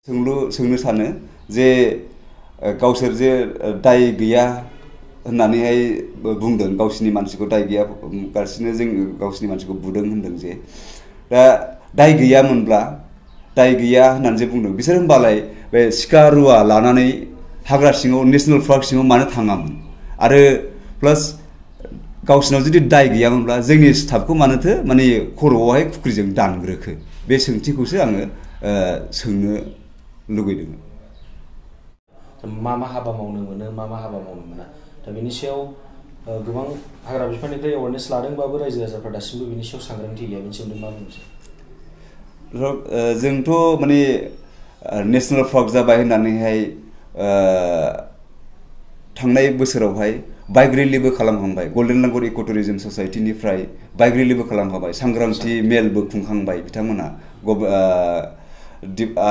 सोंनो सानो जे गावसोर जे दाय गैया होननानैहाय बुंदों गावसिनि मानसिखौ दाय गैया गासिनो जों गावसिनि मानसिखौ बुदों होनदों जे दा दाय गैयामोनब्ला दाय गैया होननानै जे बुंदों बिसोर होनबालाय बे सिखा रुवा लानानै हाग्रा सिङाव नेशनेल पार्क सिङाव मानो थाङामोन आरो प्लास गावसिनाव जुदि दाय गैयामोनब्ला जोंनि स्टाफखौ मानोथो माने खर'आवहाय खुख्रिजों दानग्रोखो बे सोंथिखौसो आङो सोंनो लुगैदों मा हाबा मावनो मोनो मा हाबा मावनो मोना दा बेनि सायाव गोबां हाग्रा बिफाननिफ्राय एवारनेस लादोंबाबो रायजो राजाफ्रा दासिमबो बेनि सायाव सांग्रांथि गैया बेनि सोमोन्दै मा बुंसै जोंथ' माने नेशनेल पार्क जाबाय होननानैहाय थांनाय बोसोरावहाय बाइक रेलिबो खालामखांबाय गल्डेन लांगुर इक' टुरिजम ससाइटिनिफ्राय बाइक रेलिबो खालामखांबाय सांग्रांथि मेलबो खुंखांबाय बिथांमोना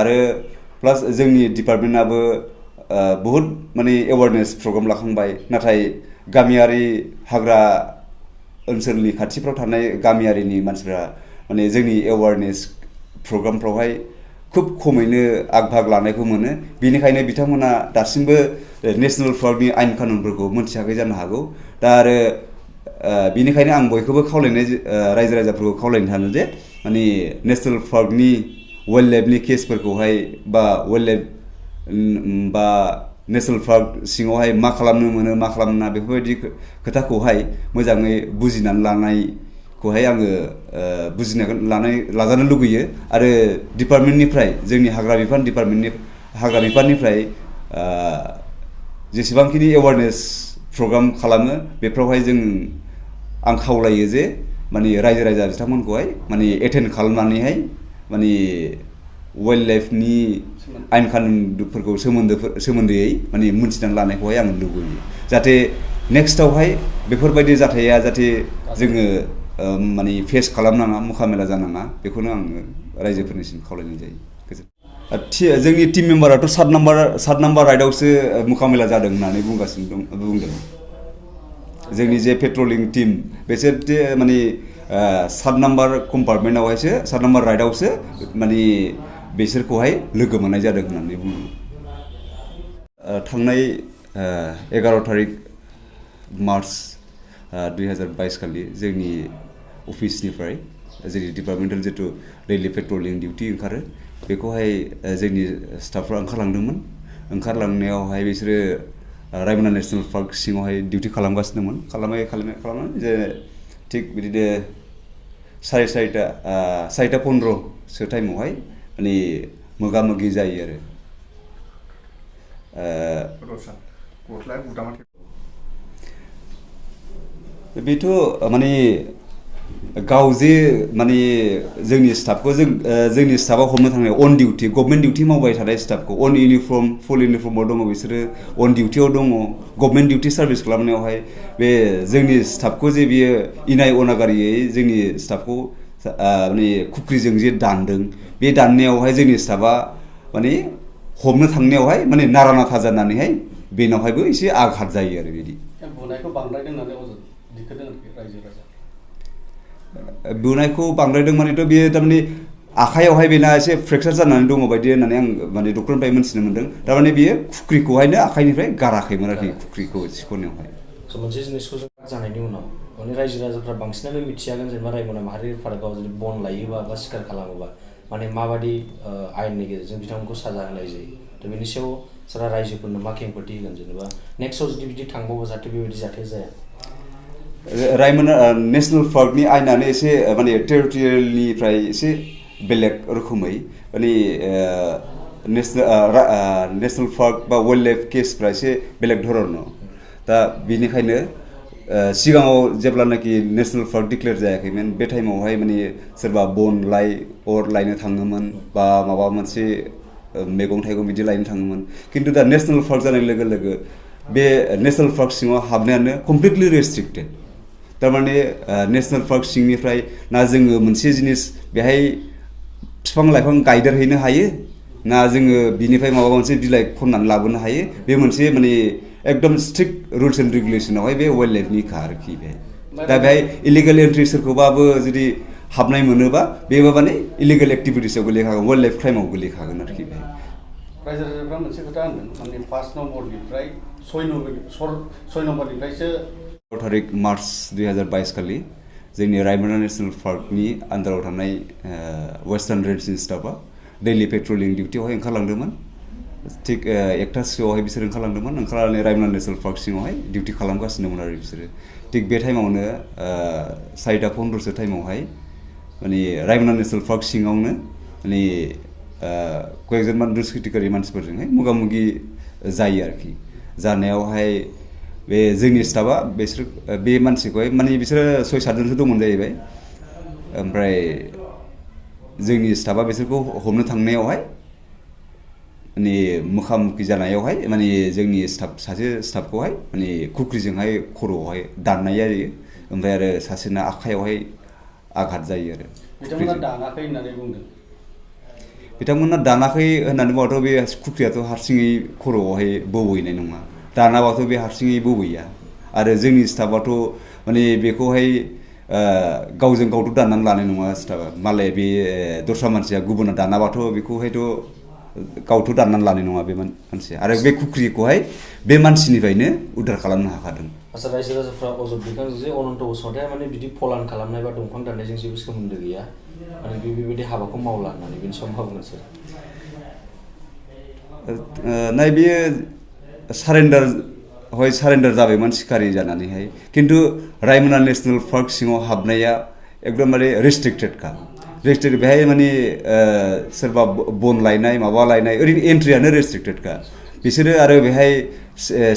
आरो प्लास जोंनि डिपार्टमेन्टआबो बहुद माने एवारनेस प्रग्राम लाखांबाय नाथाय गामियारि हाग्रा ओनसोलनि खाथिफ्राव थानाय गामियारिनि मानसिफ्रा माने जोंनि एवारनेस प्रग्रामफ्रावहाय खुब खमैनो आग भाग लानायखौ मोनो बेनिखायनो बिथांमोना दासिमबो नेशनेल पार्कनि आयेन कानुनफोरखौ मोनथियाखै जानो हागौ दा आरो बेनिखायनो आं बयखौबो खावलायनाय रायजो राजाफोरखौ खावलायनो सानो जे माने नेशनेल पार्कनि वाइल्ड लाइफनि केसफोरखौहाय बा वाइल्ड लाइफ बा नेशनेल पार्क सिङावहाय मा खालामनो मोनो मा खालामनो मोना बेफोरबायदि खोथाखौहाय मोजाङै बुजिनानै लानायखौहाय आङो लाजानो लुगैयो आरो डिपार्टमेन्टनिफ्राय जोंनि हाग्रा बिफाननिफ्राय जेसेबांखिनि एवारनेस प्रग्राम खालामो बेफोरावहाय आं खावलायो जे माने रायजो राजा बिथांमोनखौहाय माने एटेन्ड खालामनानैहाय माने वाइल्ड लाइफनि आयेन कानुनफोरखौ सोमोन्दैयै माने मोनथिनानै लानायखौहाय आं लुबैयो जाहाथे नेक्स्टआवहाय बेफोरबायदि जाथाया जाहाथे जोङो माने फेस खालामनाङा मुखामेला जानाङा बेखौनो आङो रायजोफोरनिसिम खावलायनाय जायो जोंनि टिम मेम्बाराथ' 7 नाम्बार राइडआवसो मुखामेला जादों होननानै बुंदों जोंनि जे पेट्रलिं टिम बिसोर माने 7 नाम्बार कम्पार्टमेन्टआवहायसो 7 नाम्बार राइडआवसो माने बिसोरखौहाय लोगो मोननाय जादों होननानै बुङो थांनाय 11 थारिख मार्च 2022 खालि जोंनि अफिसनिफ्राय जोंनि डिपार्टमेन्टेल जितु दैलि पेट्रलिं डिउटि ओंखारो बेखौहाय जोंनि स्टाफफ्रा ओंखारलांनायावहाय बिसोरो रायमना नेशनेल पार्क सिङावहाय डिउटि खालामगासिनोमोन खालामनानै जे थिग बिदिनो 4:15सो टाइमावहाय माने मोगा मोगि जायो आरो बेथ' माने गाव जे माने जोंनि स्टाफआ हमनो थांनाय अन डिउटि गभर्नमेन्ट डिउटि मावबाय थानाय स्टाफखौ अन इउनिफर्म फुल इउनिफर्मआव दङ बिसोरो अन डिउटियाव दङ गभर्नमेन्ट डिउटि सार्भिस खालामनायावहाय बे जोंनि स्टाफखौ जे बियो इनाय अनागारियै जोंनि स्टाफखौ माने खुख्रिजों जे दानदों बे दाननायावहाय जोंनि स्टाफआ माने हमनो थांनायावहाय माने नारा नाथा जानानैहाय बेनावहायबो एसे आघात जायो आरो बिदि बुनायखौ बांद्रायदों होननानै दिखोदों रायजो राजा बुनायखौ बांद्रायदों मानेथ' बेयो थारमाने आखाइयावहाय बेना एसे फ्रेक्सार जानानै दङ बायदि होननानै आं माने डक्टरनिफ्राय मोनथिनो मोन्दों थारमाने बियो खुख्रिखौहायनो आखाइनिफ्राय गाराखैमोन आरोखि खुख्रिखौ सिख'नायावहाय मोनसे जिनिसखौ जों जानायनि उनाव माने रायजो राजाफ्रा बांसिनानो मिथियागोन जेनेबा रायमना माहारियारि पार्कआव जुदि बन लायोबा बा सिखार खालामोबा माने माबादि आयेननि गेजेरजों बिथांमोनखौ साजा होनाय जायो दा बेनि सायाव सारा रायजोफोरनो मा खेंफोरथि होगोन जेनेबा नेक्स्टआव जुदि बिदि थांबावो जाहाथे बेबायदि जाथाय जाया रायमना नेशनेल पार्कनि आयेनानो एसे माने टेरिटरियेलनिफ्राय एसे बेलेग रोखोमै माने नेशनेल पार्क बा वाइल्ड लाइफ केसफ्रा एसे बेलेग धरन दा बेनिखायनो सिगाङाव जेब्लानाखि नेशनेल पार्क डिक्लेयार जायाखैमोन बे टाइमावहाय माने सोरबा बन लायनो थाङोमोन बा माबा मोनसे मैगं थाइगं बिदि लायनो थाङोमोन खिन्थु दा नेशनेल पार्क जानाय लोगो लोगो बे नेशनेल पार्क सिङाव हाबनायानो कमप्लिटलि रेस्ट्रिक्टेड थारमाने नेशनेल पार्क सिंनिफ्राय ना जोङो मोनसे जिनिस बेहाय बिफां लाइफां गायदेरहैनो हायो ना जोङो बिनिफ्राय माबा मोनसे बिलाइ खननानै लाबोनो हायो बे मोनसे माने एकदम स्ट्रिक्ट रुल्स एन्ड रेगुलेसनावहाय बे वाइल्ड लाइफनिखा आरोखि बेहाय दा बेहाय इलिगेल एन्ट्रि सोरखौबाबो जुदि हाबनाय मोनोबा बेबो माने इलिगेल एक्टिभिटिसआव गोलैखागोन वाइल्ड लाइफ क्राइमाव गोलैखागोन आरोखि बेहाय रायजो राजाफ्रा मोनसे खोथा होनदों माने 5 नम्बरनिफ्राय 6 नम्बरनिफ्रायसो 4 तारिख मार्च 2022 खालि जोंनि रायमना नेसनेल पार्कनि आन्दाराव थानाय वेस्टार्न रेन्जनि स्टाफआ दैलि पेट्रलिं डिउटियावहाय ओंखारलांदोंमोन थिग 1टासोआवहाय बिसोर ओंखारलांनानै रायमना नेसनेल पार्क सिङावहाय डिउटि खालामगासिनोमोन आरो बिसोरो थिग बे टाइमावनो 4:15 टाइमावहाय माने रायमना नेसनेल पार्क सिङावनो माने कয়েকজন दुष्कृतिकारि मानसिफोरजोंहाय मोगा-मोगि जायो आरोखि जानायावहाय बे जोंनि स्टाफआ बिसोर बे मानसिखौहाय माने बिसोरो 6-7 जनसो दंमोन जाहैबाय ओमफ्राय जोंनि स्टाफआ बिसोरखौ हमनो थांनायावहाय माने मोगा-मोगि जानायावहाय माने जोंनि सासे स्टाफखौहाय माने खुख्रिजोंहाय खर'आवहाय दाननाय जायो ओमफ्राय आरो सासेना आखायावहाय आघात जायो आरो बिथांमोना दानाखै होननानै बुंदों बिथांमोना दानाखै होननानै बुङाथ' बे खुख्रियाथ' हारसिङै खर'आवहाय बौहैनाय नङा दानाबाथ' बे हारसिङै बौहैया आरो जोंनि स्टाफआथ' माने बेखौहाय गावजों गावथ' दाननानै लानाय नङा स्टाफआ मालाय बे दस्रा मानसिया गुबुना दानाबाथ' बेखौहायथ' गावथ' दाननानै लानाय नङा बे मानसिया आरो बे खुख्रिखौहाय बे मानसिनिफ्रायनो उद्धार खालामनो हाखादों आচ্ছা रायजो राजाफ्रा अजद दैखांदों जे अनन्त बसुमतारिया माने बिदि फलान खालामनाय बा दंफां दाननायजों जेबो सोमोन्दो गैया माने बेबायदि हाबाखौ मावला होननानै बेनि सायाव मा बुंगोन सार नाय बेयो सारेन्डार जाबायमोन सिखारि जानानैहाय खिन्थु रायमना नेसनेल पार्क सिङाव हाबनाया एकदमबारे रेस्ट्रिक्टेडखा बेहाय माने सोरबा बन लायनाय माबा लायनाय ओरैनो एन्ट्रियानो रेस्ट्रिक्टेडखा बिसोरो आरो बेहाय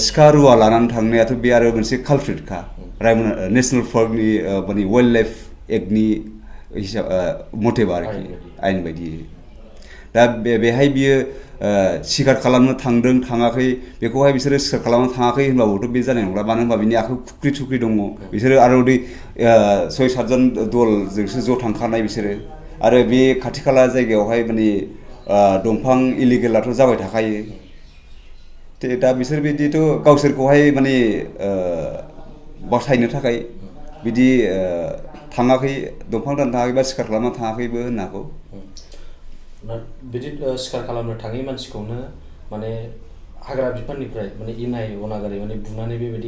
सिखा रुवा लानानै थांनायाथ' बे आरो मोनसे कालप्रिटखा रायमना नेसनेल पार्कनि माने वाइल्ड लाइफ एक्टनि हिसाब मथेबा आरोखि आयेन बायदि दा बेहाय बियो सिखार खालामनो थांदों थाङाखै बेखौहाय बिसोरो सिखार खालामनो थाङाखै होनबाबोथ' बे जानाय नंला मानो होनबा बिनि आखायाव खुख्रि दङ बिसोरो आरो बै 6-7 जन दलजोंसो ज' थांखानाय बिसोरो आरो बे खाथि खाला जायगायावहाय माने दंफां इलिगेलाथ' जाबाय थाखायो दा बिसोर बिदिथ' गावसोरखौहाय माने बासायनो थाखाय बिदि थाङाखै दंफां दाननो थाङाखै बा सिखार खालामनो थाङाखैबो होननो हागौ बिदि सिखार खालामनो थाङै मानसिखौनो माने हाग्रा बिफाननिफ्राय माने इनाय अनागारि माने बुनानै बेबायदि